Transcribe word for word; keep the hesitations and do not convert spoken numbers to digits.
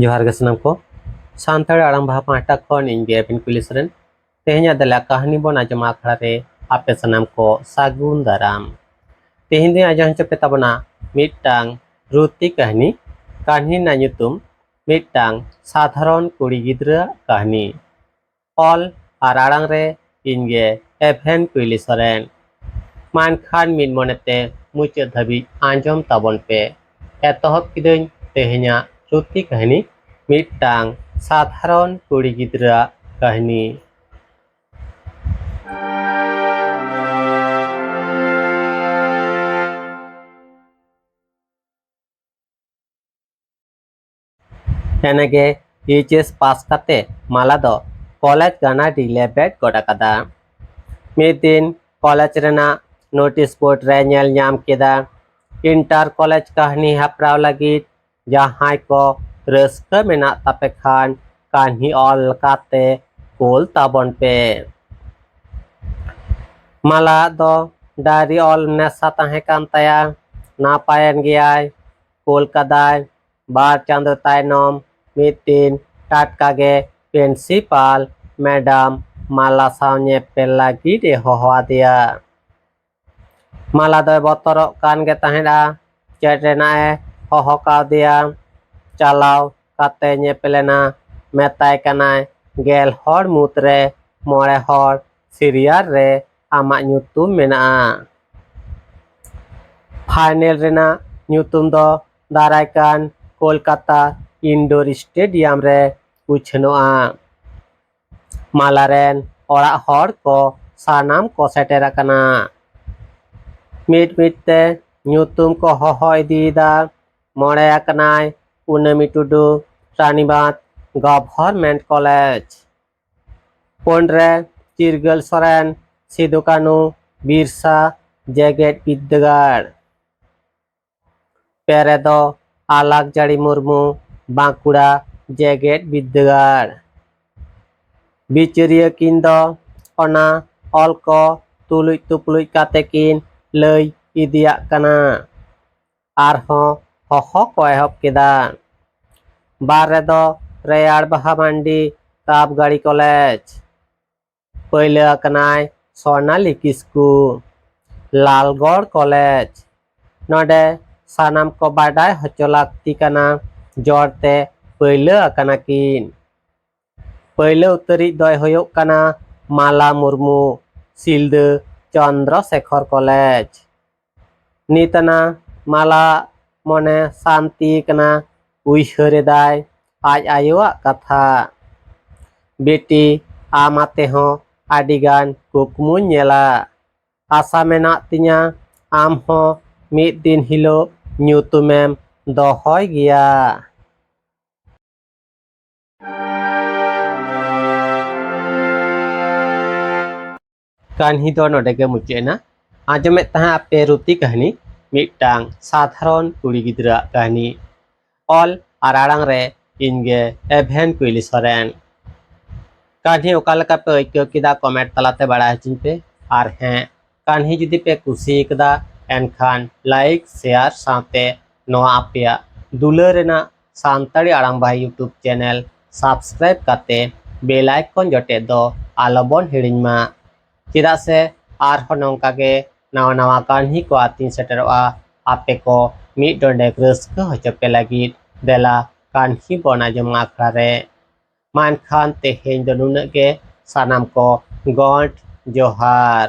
ᱡᱚᱦᱟᱨ ᱜᱮ ᱥᱟᱱᱟᱢ ᱠᱚ᱾ ᱥᱟᱱᱛᱟᱲ ᱟᱲᱟᱝ ᱵᱟᱦᱟ ᱯᱟᱦᱴᱟ ᱠᱷᱚᱱ ᱤᱧ ᱜᱮ ᱮᱵᱷᱤᱱ ᱠᱩᱞᱤ ᱥᱚᱨᱮᱱ᱾ ᱛᱮᱦᱮᱧᱟᱜ ᱫᱮᱞᱟ ᱠᱟᱹᱦᱱᱤ ᱵᱚᱱ ᱟᱸᱡᱚᱢᱟ ᱟᱠᱷᱲᱟ ᱨᱮ ᱟᱯᱮ ᱥᱟᱱᱟᱢ ᱠᱚ ᱥᱟᱹᱜᱩᱱ ᱫᱟᱨᱟᱢ᱾ ᱛᱮᱦᱮᱧ ᱫᱚᱧ ᱟᱸᱡᱚᱢ ᱦᱚᱪᱚ ᱯᱮ ᱛᱟᱵᱚᱱᱟ ᱢᱤᱫᱴᱟᱝ ᱨᱩᱛᱤ ᱠᱟᱹᱦᱱᱤ᱾ ᱠᱟᱹᱦᱱᱤ ᱨᱮᱱᱟᱜ ᱧᱩᱛᱩᱢ ᱢᱤᱫᱴᱟᱝ ᱥᱟᱫᱷᱟᱨᱚᱱ ᱠᱩᱲᱤ ᱜᱤᱫᱽᱨᱟᱹᱣᱟᱜ ᱠᱟᱹᱦᱱᱤ᱾ ᱚᱞ ᱟᱨ ᱟᱲᱟᱝ ᱨᱮ ᱤᱧ ᱜᱮ ᱮᱵᱷᱮᱱ ᱠᱩᱭᱞᱤ ᱥᱚᱨᱮᱱ᱾ ᱢᱟ ᱮᱱᱠᱷᱟᱱ ᱢᱤᱫ ᱢᱚᱱᱮᱛᱮ ᱢᱩᱪᱟᱹᱫ ᱫᱷᱟᱹᱵᱤᱡ ᱟᱸᱡᱚᱢ ᱛᱟᱵᱚᱱ ᱯᱮ᱾ ᱮᱛᱚᱦᱚᱵ ᱠᱤᱫᱟᱹᱧ ᱛᱮᱦᱮᱧᱟᱜ ᱨᱩᱛᱤ ᱠᱟᱹᱦᱱᱤ, ᱢᱤᱫᱴᱟᱝ ᱥᱟᱫᱷᱟᱨᱚᱱ ᱠᱩᱲᱤ ᱜᱤᱫᱽᱨᱟᱹᱣᱟᱜ ᱠᱟᱹᱦᱱᱤ᱾ ᱮᱱᱮᱜᱮ ᱮᱭᱤᱪ ᱮᱥ ᱯᱟᱥ ᱠᱟᱛᱮ ᱢᱟᱞᱟ ᱫᱚ ᱠᱚᱞᱮᱡᱽ ᱜᱟᱱᱟ ᱰᱤᱞᱮ ᱵᱮᱴ ᱜᱚᱫ ᱟᱠᱟᱫᱟ᱾ ᱢᱤᱫ ᱫᱤᱱ ᱠᱚᱞᱮᱡᱽ ᱨᱮᱱᱟᱜ ᱱᱳᱴᱤᱥ ᱵᱳᱨᱰ ᱨᱮ ᱧᱮᱞ ᱧᱟᱢ ᱠᱮᱫᱟ, ᱤᱱᱴᱟᱨ ᱠᱚᱞᱮᱡᱽ ᱠᱟᱹᱦᱱᱤ ᱦᱮᱯᱨᱟᱣ ᱞᱟᱹᱜᱤᱫ ᱡᱟᱦᱟᱸᱭ ᱠᱚ ᱨᱟᱹᱥᱠᱟᱹ ᱢᱮᱱᱟᱜ ᱛᱟᱯᱮ ᱠᱷᱟᱱ ᱠᱟᱹᱦᱱᱤ ᱚᱞ ᱠᱟᱛᱮ ᱠᱳᱞ ᱛᱟᱵᱚᱱ ᱯᱮ᱾ ᱢᱟᱞᱟ ᱫᱚ ᱰᱟᱭᱨᱤ ᱚᱞ ᱱᱮᱥᱟ ᱛᱟᱦᱮᱸ ᱠᱟᱱ ᱛᱟᱭᱟ᱾ ᱱᱟᱯᱟᱭᱮᱱ ᱜᱮᱭᱟᱭ, ᱠᱳᱞ ᱠᱟᱫᱟᱭ᱾ ᱵᱟᱨ ᱪᱟᱸᱫᱚ ᱛᱟᱭᱱᱚᱢ ᱢᱤᱫ ᱫᱤᱱ ᱴᱟᱴᱠᱟ ᱜᱮ ᱯᱨᱤᱱᱥᱤᱯᱟᱞ ᱢᱮᱰᱟᱢ ᱢᱟᱞᱟ ᱥᱟᱶ ᱧᱮᱯᱮᱞ ᱞᱟᱹᱜᱤᱫ ᱮ ᱦᱚᱦᱚ ᱟᱫᱮᱭᱟ᱾ ᱢᱟᱞᱟ ᱫᱚᱭ ᱵᱚᱛᱚᱨᱚᱜ ᱠᱟᱱ ᱜᱮ ᱛᱟᱦᱮᱸᱫᱼᱟ᱾ ᱪᱮᱫ ᱨᱮᱱᱟᱜ ᱮ ᱦᱚᱦᱚ ᱠᱟᱣᱫᱮᱭᱟ? ᱪᱟᱞᱟᱣ ᱠᱟᱛᱮ ᱧᱮᱯᱮᱞᱮᱱᱟ᱾ ᱢᱮᱛᱟᱭ ᱠᱟᱱᱟᱭ, "ᱜᱮᱞ ᱦᱚᱲ ᱢᱩᱫᱽᱨᱮ ᱢᱚᱬᱮ ᱦᱚᱲ ᱥᱤᱨᱤᱭᱟᱞ ᱨᱮ ᱟᱢᱟᱜ ᱧᱩᱛᱩᱢ ᱢᱮᱱᱟᱜᱼᱟ᱾" ᱯᱷᱟᱭᱱᱮᱞ ᱨᱮᱱᱟᱜ ᱧᱩᱛᱩᱢ ᱫᱚ ᱫᱟᱨᱟᱭ ᱠᱟᱱ ᱠᱳᱞᱠᱟᱛᱟ ᱤᱱᱰᱳᱨ ᱥᱴᱮᱰᱤᱭᱟᱢ ᱨᱮ ᱩᱪᱷᱟᱹᱱᱚᱜᱼᱟ᱾ ᱢᱟᱞᱟ ᱨᱮᱱ ᱚᱲᱟᱜ ᱦᱚᱲ ᱠᱚ ᱥᱟᱱᱟᱢ ᱠᱚ ᱥᱮᱴᱮᱨ ᱟᱠᱟᱱᱟ᱾ ᱢᱤᱫ ᱢᱤᱫ ᱛᱮ ᱧᱩᱛᱩᱢ ᱠᱚ ᱦᱚᱦᱚ ᱤᱫᱤᱭᱮᱫᱟ᱾ ᱢᱚᱬᱮ ᱟᱠᱟᱱᱟᱭ ᱠᱩᱱᱟᱹᱢᱤ ᱴᱩᱰᱩ, ᱨᱟᱱᱤᱵᱟᱸᱫᱷ ᱜᱚᱵᱷᱚᱨᱢᱮᱱᱴ ᱠᱚᱞᱮᱡᱽ᱾ ᱯᱩᱱ ᱨᱮ ᱪᱤᱨᱜᱟᱹᱞ ᱥᱚᱨᱮᱱ, ᱥᱤᱫᱩ ᱠᱟᱹᱱᱩ ᱵᱤᱨᱥᱟ ᱡᱮᱜᱮᱛ ᱵᱤᱨᱫᱟᱹᱜᱟᱲ᱾ ᱯᱮ ᱨᱮᱫᱚ ᱟᱞᱟᱠᱡᱟᱹᱲᱤ ᱢᱩᱨᱢᱩ, ᱵᱟᱸᱠᱩᱲᱟ ᱡᱮᱜᱮᱛ ᱵᱤᱨᱫᱟᱹᱜᱟᱲ᱾ ᱵᱤᱪᱟᱹᱨᱤᱭᱟᱹ ᱠᱤᱱ ᱫᱚ ᱚᱱᱟ ᱚᱞ ᱠᱚ ᱛᱩᱞᱩᱡ ᱛᱩᱯᱞᱩᱡ ᱠᱟᱛᱮ ᱠᱤᱱ ᱞᱟᱹᱭ ᱤᱫᱤᱭᱟᱜ ᱠᱟᱱᱟ᱾ ᱟᱨᱦᱚᱸ ᱦᱚᱦᱚ ᱠᱚ ᱮᱦᱚᱵ ᱠᱮᱫᱟ᱾ ᱵᱟᱨ ᱨᱮᱫᱚ ᱨᱮᱭᱟᱲ ᱵᱟᱦᱟ ᱢᱟᱱᱰᱤ ᱛᱟᱯ ᱜᱟᱲᱤ ᱠᱚᱞᱮᱡᱽ᱾ ᱯᱟᱹᱭᱞᱟᱹ ᱟᱠᱟᱱᱟᱭ ᱥᱚᱨᱱᱟᱞᱤ ᱠᱤᱥᱠᱩ, ᱞᱟᱞᱜᱚᱲ ᱠᱚᱞᱮᱡᱽ᱾ ᱱᱚᱰᱮ ᱥᱟᱱᱟᱢ ᱠᱚ ᱵᱟᱰᱟᱭ ᱦᱚᱪᱚ ᱞᱟᱹᱠᱛᱤ ᱠᱟᱱᱟ, ᱡᱚᱲ ᱛᱮ ᱯᱟᱹᱭᱞᱟᱹ ᱟᱠᱟᱱᱟ ᱠᱤᱱ᱾ ᱯᱟᱹᱭᱞᱟᱹ ᱩᱛᱟᱹᱨᱤᱡ ᱫᱚᱭ ᱦᱩᱭᱩᱜ ᱠᱟᱱᱟ ᱢᱟᱞᱟ ᱢᱩᱨᱢᱩ, ᱥᱤᱞᱫᱟᱹ ᱪᱚᱱᱫᱨᱚ ᱥᱮᱠᱷᱚᱨ ᱠᱚᱞᱮᱡᱽ᱾ ᱱᱤᱛ ᱟᱱᱟ ᱢᱟᱞᱟ ᱢᱚᱱᱮ ᱥᱟᱱᱛᱤ ᱠᱟᱱᱟ, ᱩᱭᱦᱟᱹᱨ ᱮᱫᱟᱭ ᱟᱡ ᱟᱭᱳᱣᱟᱜ ᱠᱟᱛᱷᱟ᱾ ᱵᱤᱴᱤ, ᱟᱢ ᱟᱛᱮ ᱦᱚᱸ ᱟᱹᱰᱤ ᱜᱟᱱ ᱠᱩᱠᱢᱩᱧ ᱧᱮᱞᱟ᱾ ᱟᱥᱟ ᱢᱮᱱᱟᱜ ᱛᱤᱧᱟ ᱟᱢ ᱦᱚᱸ ᱢᱤᱫ ᱫᱤᱱ ᱦᱤᱞᱳᱜ ᱧᱩᱛᱩᱢᱮᱢ ᱫᱚᱦᱚᱭ ᱜᱮᱭᱟ᱾ ᱠᱟᱹᱦᱱᱤ ᱫᱚ ᱱᱚᱰᱮ ᱜᱮ ᱢᱩᱪᱟᱹᱫ ᱮᱱᱟ᱾ ᱟᱸᱡᱚᱢᱮᱫ ᱛᱟᱦᱮᱸ ᱟᱯᱮ ᱨᱩᱛᱤ ᱠᱟᱹᱦᱱᱤ, ᱢᱤᱫᱴᱟᱝ ᱥᱟᱫᱷᱟᱨᱚᱱ ᱠᱩᱲᱤ ᱜᱤᱫᱽᱨᱟᱹᱣᱟᱜ ᱠᱟᱹᱦᱱᱤ᱾ ᱚᱞ ᱟᱨ ᱟᱲᱟᱝ ᱨᱮ ᱤᱧ ᱜᱮ ᱮᱵᱷᱮᱱ ᱠᱩᱭᱞᱤ ᱥᱚᱨᱮᱱ᱾ ᱠᱟᱹᱦᱱᱤ ᱚᱠᱟ ᱞᱮᱠᱟ ᱯᱮ ᱟᱹᱭᱠᱟᱹᱣ ᱠᱮᱫᱟ, ᱠᱚᱢᱮᱱᱴ ᱛᱟᱞᱟᱛᱮ ᱵᱟᱲᱟᱭ ᱦᱚᱪᱚᱧ ᱯᱮ᱾ ᱟᱨ ᱦᱮᱸ, ᱠᱟᱹᱦᱱᱤ ᱡᱩᱫᱤ ᱯᱮ ᱠᱩᱥᱤ ᱠᱟᱫᱟ, ᱮᱱᱠᱷᱟᱱ ᱞᱟᱭᱤᱠ, ᱥᱮᱭᱟᱨ ᱥᱟᱶᱛᱮ ᱱᱚᱣᱟ ᱟᱯᱮᱭᱟᱜ ᱫᱩᱞᱟᱹᱲ ᱨᱮᱱᱟᱜ ᱥᱟᱱᱛᱟᱲᱤ ᱟᱲᱟᱝ ᱵᱟᱦᱟ YouTube ᱪᱮᱱᱮᱞ ᱥᱟᱵᱥᱠᱨᱟᱭᱤᱵ ᱠᱟᱛᱮ ᱵᱮᱞ ᱟᱭᱠᱚᱱ ᱡᱚᱴᱮᱫ ᱫᱚ ᱟᱞᱚᱵᱚᱱ ᱦᱤᱲᱤᱧ ᱢᱟ᱾ ᱪᱮᱫᱟᱜ ᱥᱮ ᱟᱨᱦᱚᱸ ᱱᱚᱝᱠᱟ ᱜᱮ ᱱᱟᱣᱟ ᱱᱟᱣᱟ ᱠᱟᱹᱦᱱᱤ ᱠᱚ ᱟᱹᱛᱤᱧ ᱥᱮᱴᱮᱨᱚᱜᱼᱟ ᱟᱯᱮ ᱠᱚ ᱢᱤᱫ ᱰᱚᱸᱰᱮᱠ ᱨᱟᱹᱥᱠᱟᱹ ᱦᱚᱪᱚ ᱯᱮ ᱞᱟᱹᱜᱤᱫ᱾ ᱫᱮᱞᱟ ᱠᱟᱹᱦᱱᱤ ᱵᱚᱱ ᱟᱸᱡᱚᱢᱟ ᱟᱠᱷᱲᱟ ᱨᱮ᱾ ᱢᱟ ᱮᱱᱠᱷᱟᱱ ᱛᱮᱦᱮᱧ ᱫᱚ ᱱᱩᱱᱟᱹᱜ ᱜᱮ᱾ ᱥᱟᱱᱟᱢ ᱠᱚ ᱜᱚᱸᱰ ᱡᱚᱦᱟᱨ᱾